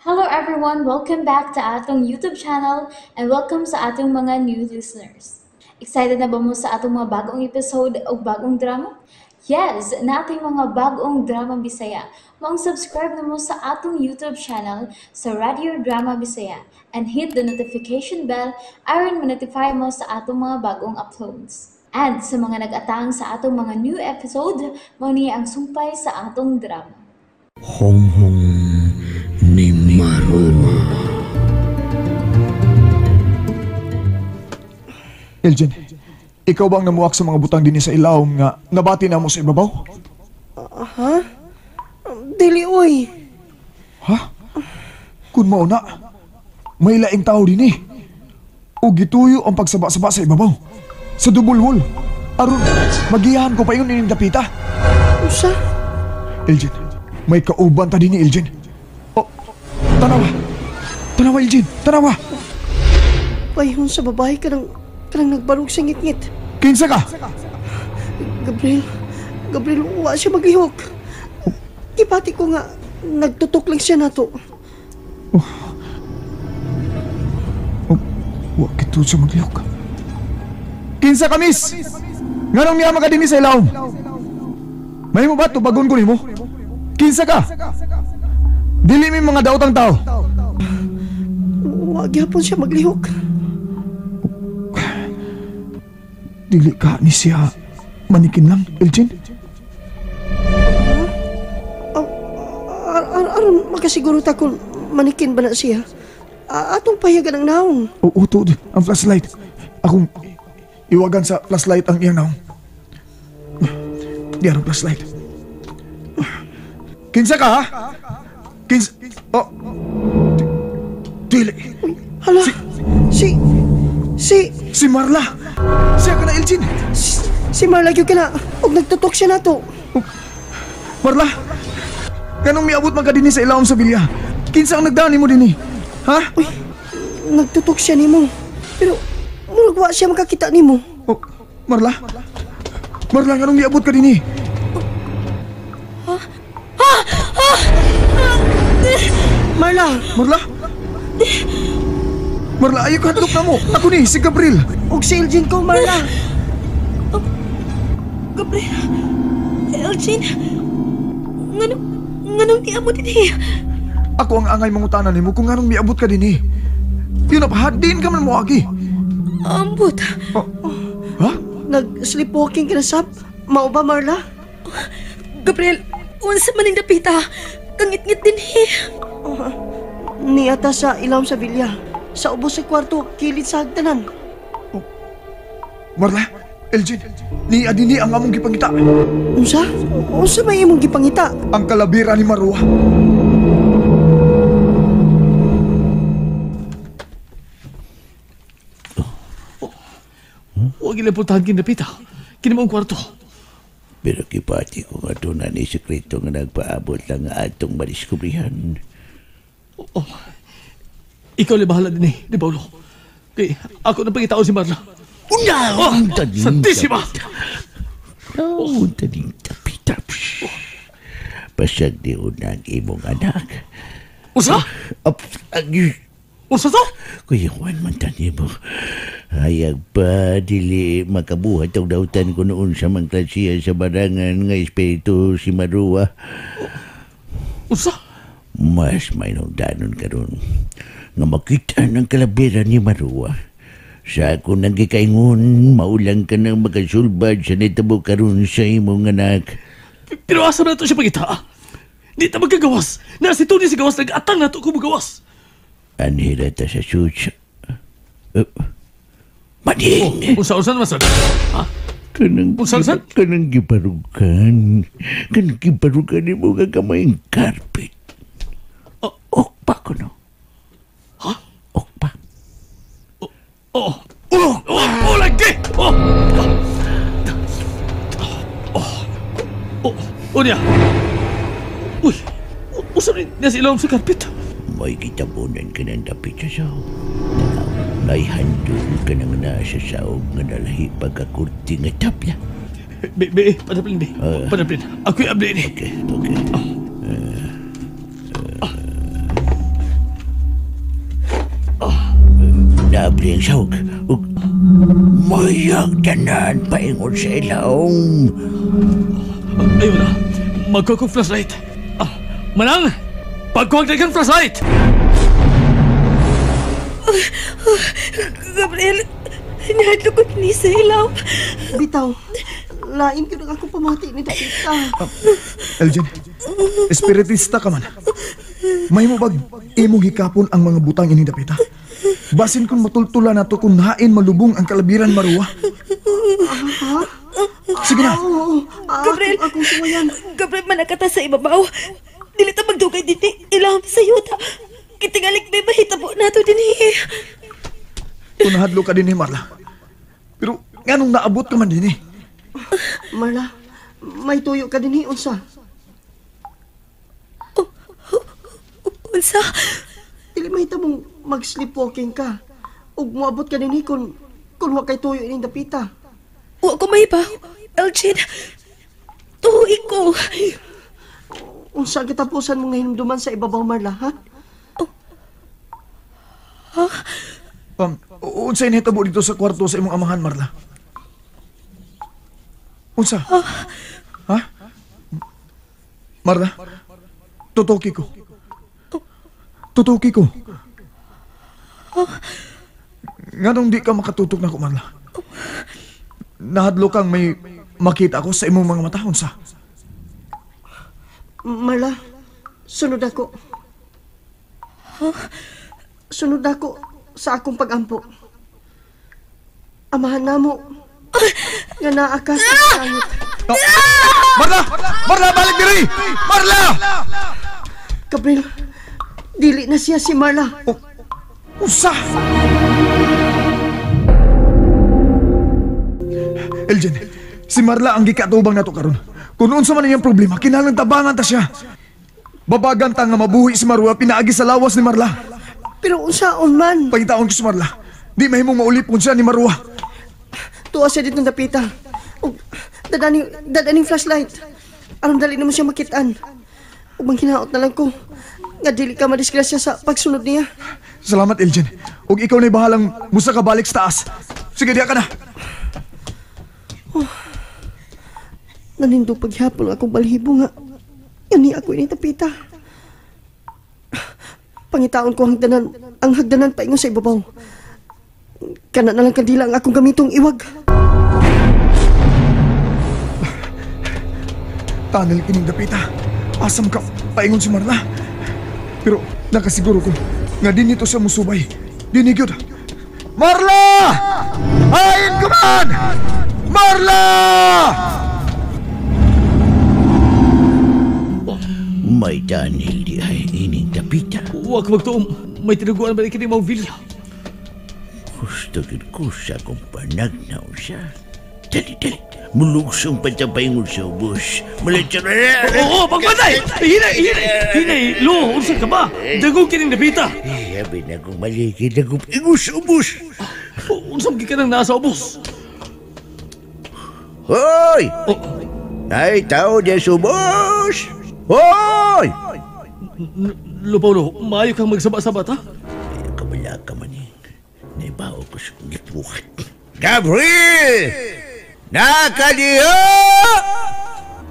Hello everyone! Welcome back to atong YouTube channel and welcome sa atong mga new listeners. Excited na ba mo sa atong mga bagong episode o bagong drama? Yes! Nating mga bagong drama Bisaya. Maong subscribe na mo sa atong YouTube channel sa Radio Drama Bisaya and hit the notification bell aron ma-notify mo sa atong mga bagong uploads. And sa mga nag-atang sa atong mga new episode, mao ni ang sumpay sa atong drama. Honghong ni Maroma. Elgin, ikaw ba ang namuak sa mga butang dinhi sa ilawom nga nabati na mo sa ibabaw? Ha? Dili, oy. Ha? Kun mao na, may laing tao dinhi. O gituyo ang pagsaba-saba sa ibabaw. Sa dubulwol. Aron, magiyahan ko pa yun ining dapita. Usa? Elgin, may kauban ta dinhi, Elgin. Oh, tanawa. Tanawa, Elgin. Tanawa. Payhon sa babae ka ng nagbarog sa ngit-ngit. Kinsa ka? Gabriel, wa siya maglihok. Gibati ko nga, nagtutok lang siya nato. Oh, wa kito siya maglihok. Kinsa ka, miss? Nganong niya makadini sa ilawom? May mo ba tubagon ko nimo? Kinsa ka? Dili mi mga daotang tao. Wa gyapon siya maglihok. Dili ka ni siya manikin lang, Elgin? Aron makasiguro ta kung manikin ba na siya. Atong payagan ang naong. Oo, tuod. Ang flashlight. Akong iwagan sa flashlight ang iyang naong. Di ang flashlight. Kinsa ka, ha? Kinsa... Oh. Dili. Hala. Si Marla. Siya ka na, Elgin. Si Marla gyud ka na. Og nagtutok siya nato. Oh. Marla, kanong miabot man ka dinhi sa ilawom sa bilya? Kinsa ang nagdani mo dinhi? Ha? Uy, nagtutok siya nimo. Pero murag wa siya makakita nimo. Oh, Marla. Marla, kanong miabot ka dinhi? Marla! Marla? Marla, ayaw ka hadlok na mo. Ako ni, si Gabriel. Og si Elgin ko, Marla. Oh, Gabriel, Elgin, nganong niabot dinhi? Ako ang angay mangutana nimo kung nganong miabot ka dinhi. Yun na, din ka man moagi. Ambot. Oh. Ha? Nag-sleepwalking ka na, sab? Mao ba, Marla? Oh, Gabriel, unsa man ning dapita? Kangit-ngit dinhi. Oh, niata sa ilawom sa bilya. Sa ubos sa kwarto, kilid sa hagdanan. Oh. Marla, Elgin, niya dinhi ang among gipangita. Unsa? Unsa may imong gipangita? Ang kalabira ni Marua. Huwag ilang puntahan kinapita. Kinamang kwarto. Pero kipati ko nga doon na ni sekreto nga nagpaabot lang nga atong madiskubrihan. Oh, ikaw lang bahala din eh, di Paulo. Kay ako na pangitao si Marla. Una! Oh, Santissima! Oh, taning tapita. Pasag di una ang imong anak. Usa? Usa to? Kuya Juan man tani mo. Hayag pa, dili makabuhat ang dautan ko noon sa mangklasiya sa barangan nga espiritu si Marua. Usa? Mas may danon karon nga makita ng kalabira ni Marua. Sa ako nang gikaingon, maulang ka nang makasulbad sa nitabo karon sa imong anak. Pero asa na ito siya pagita? Di ta magkagawas. Na si Tony si gawas, nag-atang na ito kung magawas. Anhira ta sa suits. Maning! Oh, unsa naman sir? Ha? Kanang giparukan. Kanang giparukan ni mo kagamay carpet. Oh. Okpa ko no. Ha? Okpa. Oh. Oh! Oh! Oh! Lagi! Oh! Oh! Oh! Oh niya! Uy! Usa rin niya sa ilawom sa carpet. May kitabunan ka ng dapit sa saog. Naihandol ka nang nasa saog nga nalahi pagkakurti nga tapya. Be, padaplin, be. Padaplin. Ako'y abli ni. Okay, okay. Naabli ang sahog. Ug mayang tanan paingon sa ilawom. Ayun na. Magkuha kong flashlight. Manang! Pagkuha kang flashlight! Gabriel, nahadlok ni sa ilaw. Bitaw, lain ko na akong pamati ni Dapita. Elgin, espiritista ka man. May mo bag imong hikapon ang mga butang ini dapita. Basin kung matultula na to kung hain malubong ang kalabiran Marua. Sige na. Gabriel, akong suwayan. Gabriel, manakata sa ibabaw. Dili ta magdugay dinhi ilawom sa yuta. Kitingalik may mahitabo nato dinhi. Kung nahadlo ka dinhi, Marla. Pero nganong naabot ka man dinhi? Marla, may tuyo ka dinhi unsa? Unsa? Dili mahitabong mag-sleepwalking ka. Ug moabot ka dinhi kung wa kay tuyo ining dapita. Wa ko mahibaw, Elgin. Tuhi ko. Unsa ang katapusan mong nahinumduman sa ibabaw, Marla, ha? Unsa inahitabo dito sa kwarto sa imong amahan, Marla? Unsa? Ha? Marla? Tutuki ko. Tutuki ko. Nganong di ka makatutok na ko, Marla? Nahadlo kang may makita ko sa imong mga mata, unsa? Marla, sunod ako. Sunod ako sa akong pag-ampo. Amahan namo nga naa ka sa langit. Marla! Marla, balik diri! Marla! Gabriel, dili na siya si Marla. Usa! Elgin, si Marla ang gikatubang nato karon. Kung unsa man iyang problema, kinahanglan tabangan ta siya. Babagan ta nga mabuhi si Marua pinaagi sa lawas ni Marla. Pero unsaon man? Pangitaon ko si Marla. Di mahimong maulipon siya ni Marua. Tuwa siya dito ng dapita. Og dadaning flashlight. Aron dali namo siya makitaan. Ug manghinaot na lang ko nga dili ka madisgrasya sa pagsunod niya. Salamat, Elgin. Ug ikaw na'y bahalang musa ka balik sa taas. Sige, diya ka na. Oh, nanindog paghapon akong balhibo nga. Yan ako ini tapita. Pangitaon ko ang hagdanan paingon sa ibabaw. Kana na lang kandila ang akong gamitong iwag. Tunnel kining dapita. Asam ka paingon si Marla. Pero nakasiguro ko nga din nito siya musubay. Dini gyud. Marla! Ayin ko man! Marla! May tunnel di ay ining dapita. Huwag magtuom. May tinaguan ba kini mong villa? Gusto gid ko sa akong panagnaw siya. Dali, dali. Mulugsong patapaingon sa ubos. Oo, pagbatay! Hinay, hinay! Hinay! Lo, unsa ka ba? Dagong kining dapita. Sabi na kong maligid akong ingon sa ubos. Unsa ka nang nasa ubos? Hoy! Ay, tao diya sa ubos! Hoy! Lo, Paulo, maayo kang magsaba-sabat, ha? Ay, kabala ka man eh. Naibaw ko sa kong gipuhat. Gabriel! Nakaliho!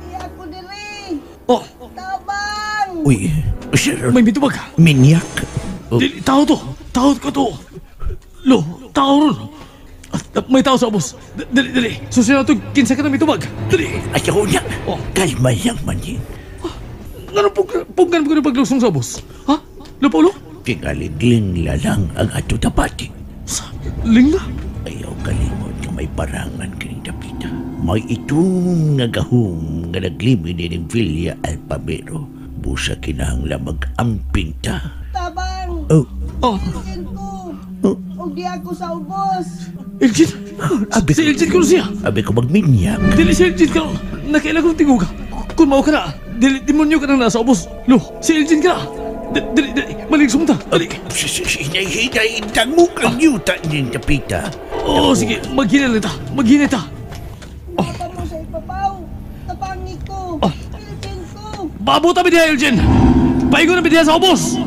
Di ako diri! Oh! Tabang! Uy, sir. May mitubag ka? Minyak. Oh. Dili, tao to! Tao ko to! Lo, tao ron! May tao sa ubos. Dali, dali. Susunod ito, kinsa ka na mitubag. Dali! Ayaw niya! Oh. Kalma lang man eh. Ano puggan mo ka paglusong sa ubos? Ha? Lo, Paulo? Tingaligling lalang ang ato dapati. Sa lingla? Ayaw kalimot nga may parangan kining dapita. May itong nga gahom nga naglimin din ng Villa Alpamero. Busa kinahangla mag-amping ta. Tabang! Oh. Oh. Ko. Og di ako sa ubos. Elgin! Abi si Elgin ko siya! Abi ko magminyak. Dili si Elgin ka. Nakailan kong tinguga. Kung mao ka na, dili demonyo ka nang nasa ubos. Lo, si Elgin ka na. Dili, dili, maligsong ta. Dili. Hinay, hinay, mo kang yuta niyang dapita. Oo, sige, maghinay ta. Maghinay ta. Bata mo sa ibabaw. Tabangi ko. Elgin ko. Babuta mi diha, Elgin. Paigo na mi diha sa ubos.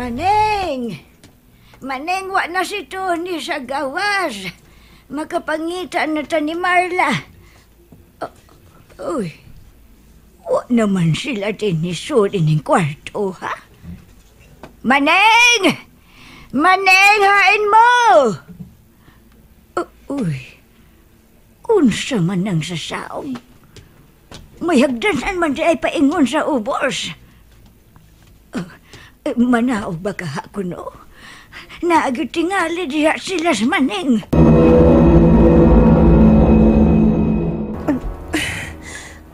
Maneng! Maneng, wa na si Tony sa gawas. Makapangita na ta ni Marla. Uy, wa naman sila tinisod ining kwarto, ha? Maneng! Maneng, hain mo! Uy, unsa man ang sasaong. May hagdanan man di ay paingon sa ubos. Manaog ba ka kuno? Naagitingali diha sila sa Maneng.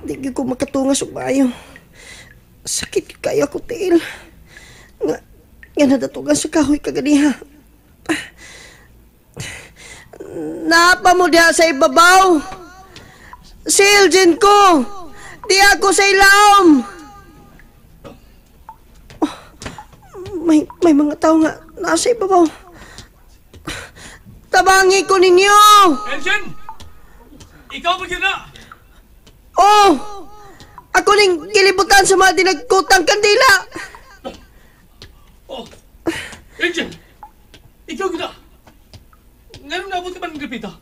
Di ko makatungas og maayo. Sakit kayo ako tiil. Nga nadatugan sa kahoy kaganiha. Napa mo diha sa ibabaw. Siljin ko. Di ako sa ilawom. Oh, may mga tao nga nasa ibabaw. Tabangi ko ninyo. Elgin! Ikaw ba yun na? Oh! Ako ning gilibutan sa mga dinagkutang kandila. Oh! Elgin! Ikaw yun na! Ngayon naabot ka man ng gripita?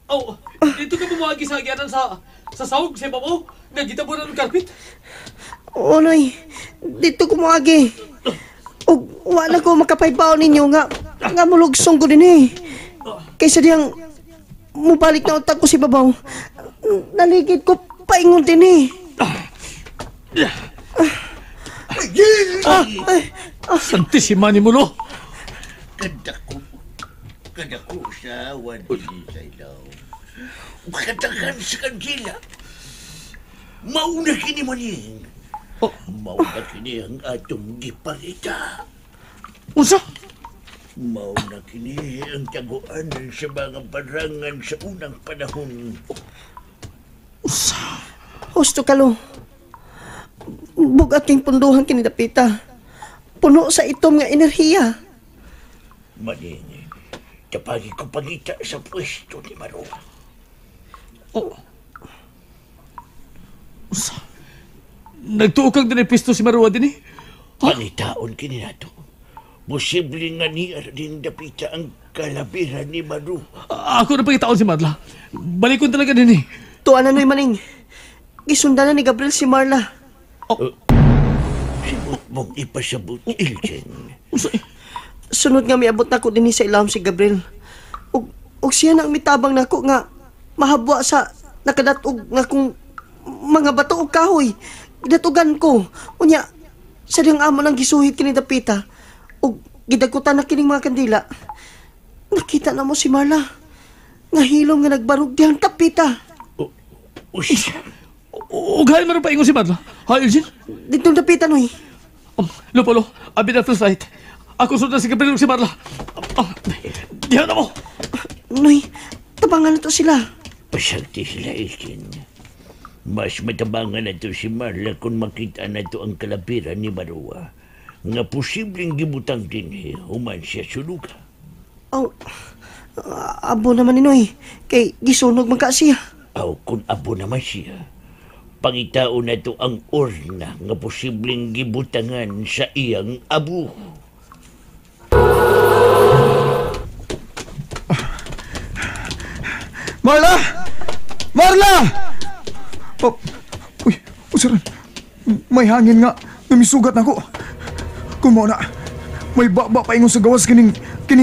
Oh, dito ka bumuhagi sa agyanan sa sahog, sa ibabaw? Nagita mo na ng carpet? Oo, Noy. Dito kumuagi. O, wala ko makapaybaw ninyo nga mulugsong ko din eh. Kaysa diyang mubalik na utak ko si babaw. Naligid ko paingon din eh. Santissima ni Mulo! Kadako sa awan sa ilaw. Katakan sa kandila. Mauna kini Maning. Oh. Mauna kini ang atong giparita. Unsa? Mauna kini ang taguan sa mga barangan sa unang panahon. Unsa? Husto kalo. Bugat king punduhan kini dapita. Puno sa itom nga enerhiya. Maning, tapagi ko pangita sa pwesto ni Marua. Oh. Unsa? Nagtuo kang dinay pwesto si Marua din eh? Pangitaon kini nato. Posible nga niya din dapita ang kalabira ni Marua. Ako na pangitaon si Marla. Balikon talaga din eh. Tuwa na no'y Maning. Gisundan na ni Gabriel si Marla. Oh. Sibot mong ipasabot, Iljen. Unsa eh? Sunod nga miabot nako dinhi sa ilawom si Gabriel. Ug siya na ang mitabang nako nga mahabwa sa nakadatog nga kung mga bato og kahoy. Gidatugan ko. Unya, sa diyang amo nang gisuhit kini dapita ug gidagkutan na kining mga kandila. Nakita na mo si Marla. Nga hilom nga nagbarog diyang tapita. Usa. Ug hain man paingon si Marla. Ha, Elgin? Ditong dapita noy. Lupolo, abi na flashlight. Ako sundan si Gabriel si Marla. Diyan na mo! Noy, tabangan na to sila. Pasagti sila, Elgin. Mas matabangan na to si Marla kung makita na to ang kalabira ni Marua. Nga posibleng gibutang din human siya sunuga. Aw, abo naman ni Noy. Kay gisunog man ka siya. Aw, kung abo naman siya, pangitao na to ang urna nga posibleng gibutangan sa iyang abo. Marla! Marla! Oh, uy, usaran. May hangin nga. Namisugat na ko. Kung na, may baba pa ingon sa gawas kining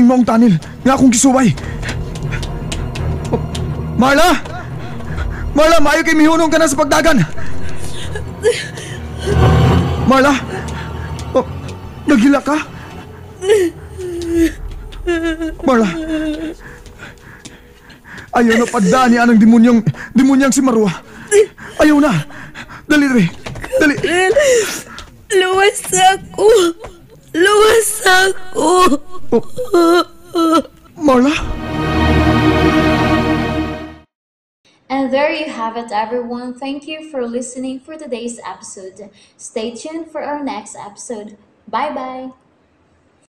maong tanil nga akong gisuway. Oh, Marla! Marla, maayo kay mihunong ka na sa pagdagan. Marla! Oh, nagila ka? Marla! Ayaw na padaan niya ang demonyang si Marua. Ayaw na! Dali, dali! Dali! Luwas ako! Luwas ako! Oh. Marla? And there you have it, everyone. Thank you for listening for today's episode. Stay tuned for our next episode. Bye-bye!